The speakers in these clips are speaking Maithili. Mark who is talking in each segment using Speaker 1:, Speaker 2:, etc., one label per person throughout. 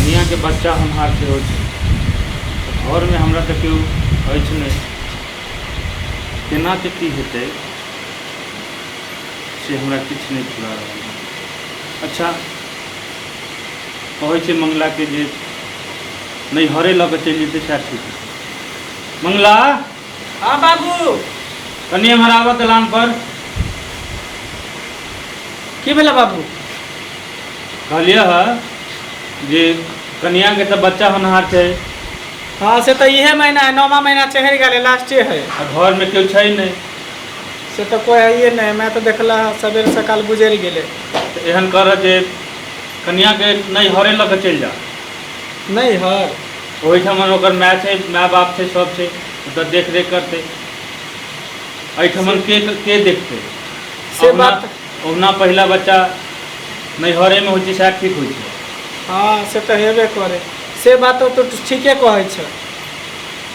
Speaker 1: कनियाके बच्चा होनहार सेहो छै, तऽ घरमे हमरा तऽ केओ अछि नहि। केनाके की हेतै से हमरा किछु नहि फुरा रहल अछि। अच्छा, कहै छै मंगलाके जे नैहरे लऽ कऽ चलि जेतै, सएह ठीक हेतै। मंगला!
Speaker 2: हँ बाबू।
Speaker 1: कनि एम्हर आबऽ दलान पर।
Speaker 2: की भेलै बाबू?
Speaker 1: कहलियै हँ जे कनियाके तऽ बच्चा होनहार छै।
Speaker 2: हँ, से तऽ इहे महीना है, नौमा महीना चढ़ि गेलै, लास्टे है।
Speaker 1: आ घरमे केओ छै नहि।
Speaker 2: से तऽ कोइ हइए नहि, मैं तऽ देखला सबेर सकाल गुजरि गेलै।
Speaker 1: तऽ एहन करऽ जे कनियाके नैहरे लऽ कऽ चलि जा।
Speaker 2: नैहर?
Speaker 1: ओहिठाम ओकर माय छै, माय बाप छै, सब छै, ओतऽ देखरेख करतै। एहिठाम के के देखतै?
Speaker 2: से बात
Speaker 1: ओहुना पहिला बच्चा नैहरेमे होइ छै, सएह ठीक होइ छै।
Speaker 2: हँ, से तऽ हेबे करे, से बात तऽ तू ठीके कहै छ।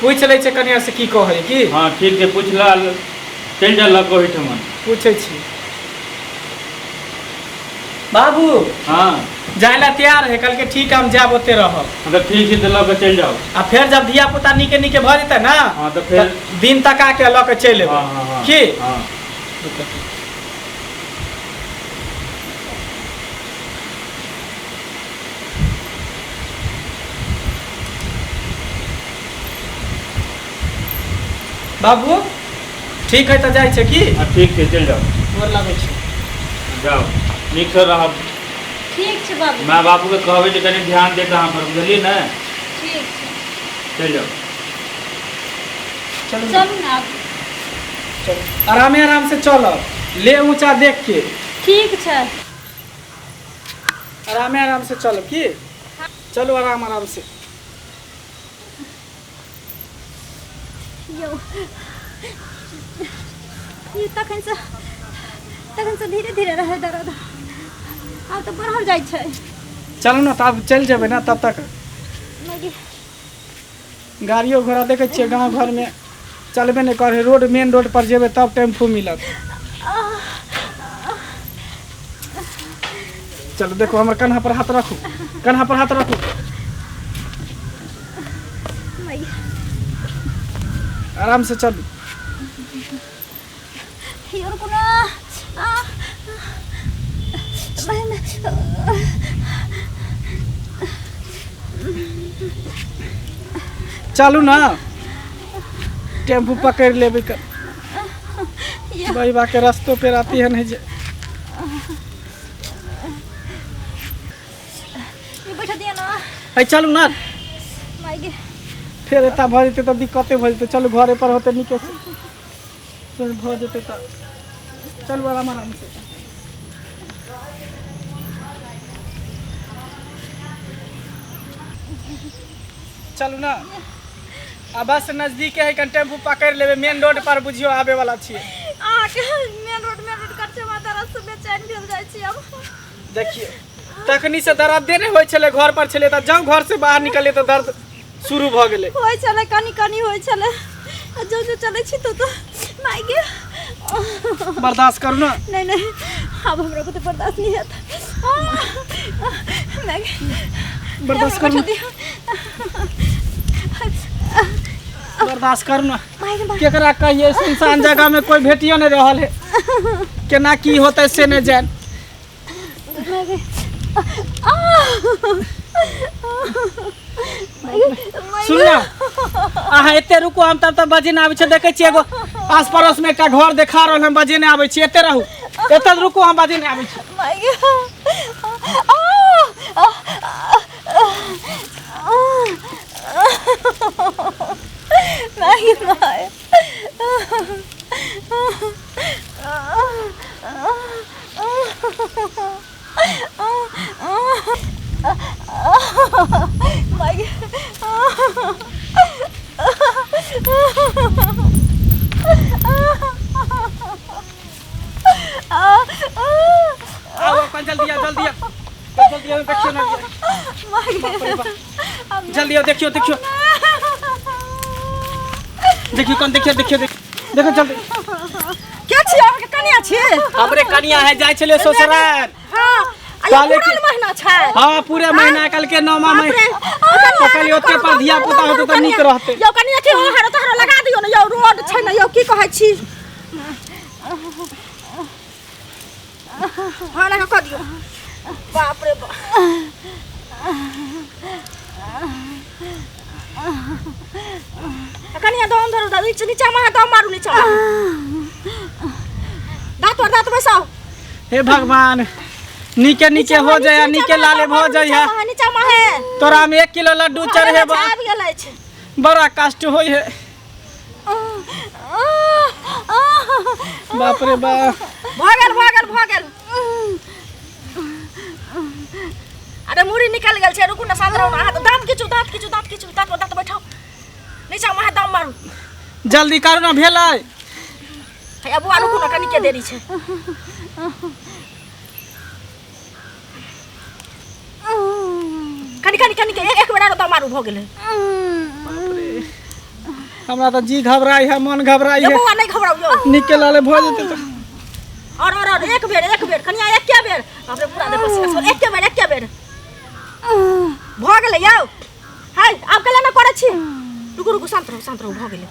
Speaker 2: पूछि लै छै कनिया से की कहै की।
Speaker 1: हँ, ठीक छै, पूछि लऽ, चलि जा लऽ कऽ ओहिठाम।
Speaker 2: पूछै छी। बाबू।
Speaker 1: हँ।
Speaker 2: जाय ला तैयार है, कहलकै ठीक है, हम जायब, ओते रहब।
Speaker 1: हँ, तऽ ठीक छै, तऽ लऽ कऽ चलि जाउ।
Speaker 2: आ फेर जब धिया पुता नीके नीके भऽ जेतै ने,
Speaker 1: हँ, तऽ फेर
Speaker 2: दिन तका के लऽ कऽ चलि एबै।
Speaker 1: हँ हँ हँ
Speaker 2: की?
Speaker 1: हँ।
Speaker 2: बाबू, ठीक है, तऽ जाइ छै की?
Speaker 1: हँ, ठीक छै, चलि जाउ।
Speaker 2: गोर लागै छी।
Speaker 1: जाउ, नीकसँ रहब।
Speaker 3: ठीक छै बाबू।
Speaker 1: माय बाबूके कहबै जे कनि ध्यान देत अहाँ पर, बुझलियै ने?
Speaker 3: ठीक छै।
Speaker 1: चलि जाउ।
Speaker 2: चलू।
Speaker 3: चलू ने आब।
Speaker 2: चलू, आरामे आराम से चलब, ले ऊँचा देख के।
Speaker 3: ठीक छै।
Speaker 2: आरामे आराम से चलब की? चलू, आराम आराम से।
Speaker 3: यौ, ई तखनसँ धीरे धीरे रहै दर्द, आब तऽ बढ़ल जाइ छै।
Speaker 2: चलू ने, तऽ आब चलि जेबै ने तब तक।
Speaker 3: मैगी।
Speaker 2: गाड़ियो घोड़ा देखै छियै, गाँव घरमे चलबे नहि करै। रोड, मेन रोड पर जेबै तब टेम्पू मिलत। चलू, देखू, हमर कन्हा पर हाथ राखू, कन्हा पर हाथ राखू।
Speaker 3: मैगी।
Speaker 2: आराम से चलू।
Speaker 3: यौ, रुकू ना। आ बहिन।
Speaker 2: चलू ना, टेम्पू पकड़ि लेबै। बहिबा के रस्तो पे आती है नहीं जे।
Speaker 3: ये बैठा दिया ना।
Speaker 2: है, चलू ना।
Speaker 3: माई गे।
Speaker 2: फेर एता भऽ जेतै तऽ दिक्कते भऽ जेतै। चलू, घरे पर होतै नीके से। फेर भऽ जेतै तऽ। चलू, आराम आराम से चलू ना। आ बस नजदीके है, कन टेम्पू पकड़ि लेबै, मेन रोड पर बुझियौ आबे वाला छियै।
Speaker 3: अहाँके मेन रोड करছে, हमरा दर्द से बेचैन भेल जाइ छी अब।
Speaker 2: देखियौ, तखनी से दर्दे नहि होइ छलै, घर पर छलै, तऽ जाउ घर से बाहर निकललियै तऽ दर्द शुरू भऽ गेलै।
Speaker 3: होइ छलै, कनि कनि होइ छलै, आ जो जो चलै छी तो माय गे।
Speaker 2: बर्दाश्त करू ने।
Speaker 3: नहीं नहीं, अब हमरा को तो बर्दाश्त नहीं होता। माय गे।
Speaker 2: बर्दाश्त करू ने। बर्दाश्त करू ने।
Speaker 3: माय गे, माय।
Speaker 2: केकरा कहिए, सुनसान जगह में कोई भेटियो नहीं रहल है, केना की होतै से नहीं जान।
Speaker 3: माय गे, आ माय गे, माय।
Speaker 2: सुन ना, अहाँ एते रुकू, हम तब तक बजेने आबै छी। देखै छियै, एगो आस पड़ोस में एकटा घर देखा रहल, हम बजेने आबै छी। एते रहू, एते रुकू, हम बजेने आबै छी।
Speaker 3: माय गे, आ माय गे, माय। माय गे।
Speaker 2: आउ अपन, जल्दी आओ, जल्दी आओ, जल्दी आओ, देखियौ ना। बाप रे बाप। जल्दी आओ, देखियौ, देखियौ, देखियौ, कौन, देखियौ, देखियौ, देखियौ, देखो जल्दी।
Speaker 4: के छी? अहाँके कनिया छी?
Speaker 2: हमरे कनिया है, जाइ छलै ससुराल।
Speaker 4: हाँ।
Speaker 2: कहले
Speaker 4: पुरान महीना
Speaker 3: महीना छै।
Speaker 2: हाँ, पूरे महीना कल के नौमा
Speaker 3: बाप रे।
Speaker 2: महीना। तो कहलियै ओते पर धिया पुता होतै तऽ नीक रहतै।
Speaker 3: यौ कनि अथी हरो तहरो लगा दियौ ने यौ, रोड छै ने यौ, की कहै छी? हाँ, लगा कऽ दियौ। बाप रे बाप। कनिया दम धरू, दादी नीचा में दम मारू, नीचा दांत पर दांत बैसाओ।
Speaker 2: हे भगवान, नीके नीके हो जाए, नीके लाले भऽ जाए।
Speaker 3: नीचा में है।
Speaker 2: तोरा में 1 किलो लड्डू चढ़ेबा।
Speaker 3: आबि गेल अछि।
Speaker 2: बड़ा कष्ट होइ है। बाप रे बाप।
Speaker 3: भऽ गेल, भऽ गेल, भऽ गेल। अरे मुड़ी निकल गेल छै, रुकू ने, शांत रहू ने अहाँ। दाँत खींचू, दाँत खींचू, दाँत खींचू, दाँत पर दाँत बैठाउ, नीचा में दम मारू।
Speaker 2: जल्दी करू ने, भेलै?
Speaker 3: हैया बुआ, रुकू ने, कनिके देरी छै। कनि कनि कनि एक बेर आरो दम मारू, भऽ गेलै।
Speaker 2: हमरा तऽ जी घबराइ है, मन घबराइ
Speaker 3: यौ
Speaker 2: है।
Speaker 3: बौआ, नहि घबराउ यौ।
Speaker 2: नीके लाले भऽ जेतै तऽ।
Speaker 3: और एक बेर, एक बेर कनिया, एके बेर। बाप रे, पूरा देखो पसीना छोड़। एके बेर, एके बेर भऽ गेलै यौ। हाय, आब केला ने करै छी? रुकू, रुकू, शांत रहू, शांत रहू, भऽ गेलै।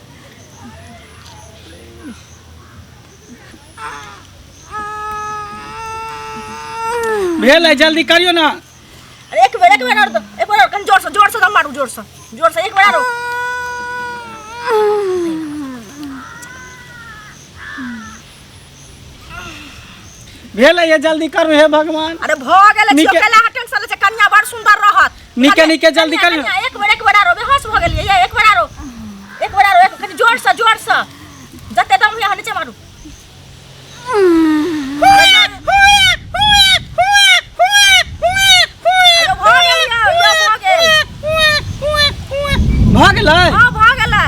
Speaker 2: भेलै? जल्दी करियौ ने।
Speaker 3: अरे एक बेर, एक बेर और दो, एक बेर और, कनि जोर से, जोर से दम मारू, जोर से, जोर से, एक बेर आरो।
Speaker 2: भेलै ये? जल्दी करू, हे भगवान।
Speaker 3: अरे भऽ गेलै।
Speaker 2: नीके-
Speaker 3: छियो केला टेंशन लै छै? कनिया बड़ सुंदर रहत।
Speaker 2: नीके-
Speaker 3: कनिया-
Speaker 2: नीके, जल्दी
Speaker 3: कनिया-
Speaker 2: करियौ।
Speaker 3: कनिया, एक बेर, एक बेर आरो। बेहोश भऽ गेलियै ये। एक बेर आरो, एक बेर आरो, एक कनि जोर से, जोर से, जते दम होइए नीचे मारू। अरे भऽ गेल यौ, यौ भऽ गेल।
Speaker 2: भऽ गेलै?
Speaker 3: हाँ, भऽ गेलै।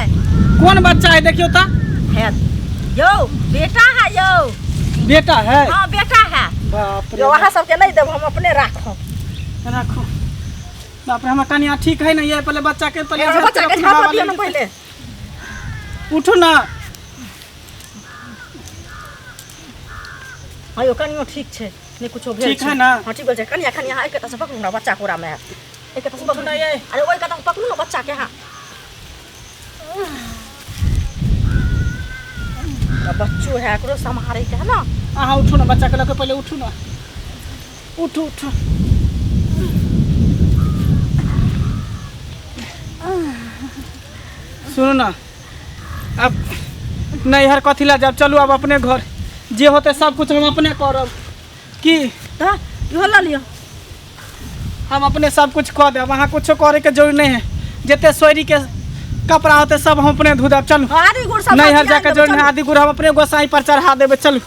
Speaker 2: कोन बच्चा है, देखियौ तऽ।
Speaker 3: है यौ, बेटा है यौ।
Speaker 2: बेटा है?
Speaker 3: हाँ, बेटा है।
Speaker 2: बाप रे।
Speaker 3: यौ, अहाँ सबके नहि देब, हम अपने राखब।
Speaker 2: राखू। बाप रे, हमर कनिया ठीक है ने ये? पहले बच्चा के पहले
Speaker 3: एगो बच्चा के
Speaker 2: झाँप
Speaker 3: झाँप
Speaker 2: हवा
Speaker 3: दियौ ने
Speaker 2: लागि
Speaker 3: पहिले।
Speaker 2: जेतै। उठू ना।
Speaker 3: हाँ यौ, कनियो ठीक छै, नहि कुछो भेल।
Speaker 2: ठीक
Speaker 3: छै
Speaker 2: है ना?
Speaker 3: हाँ, ठीक भेल छै। कनिया, कनिया, एक से पकड़ू ना बच्चा कोरा में, एक से पकड़ू
Speaker 2: ना ये।
Speaker 3: अरे ओहि कतऽ पकड़ू ना बच्चा के। हाँ, बच्चो है, एकरो सम्हारे के है ना।
Speaker 2: अहाँ उठू ना, बच्चा के लऽ के पहिले उठू ना। उठू, उठू। सुनू ना, अब नैहर कथी ला जाब? चलू अब अपने घर, जे होते सब कुछ हम अपने करब की।
Speaker 3: तऽ इहो लऽ लिअ।
Speaker 2: हम अपने सब कुछ कऽ देब, अहाँ कुछो करे के जरूरी नहीं है। जते सोयरी के कपड़ा होते सब हम अपने धो देब। चलू।
Speaker 3: आदि गुड़ सब
Speaker 2: नैहर जाके जरूरी नहीं। आदि गुड़ हम अपने गोसाई पर चढ़ा देबै। चलू।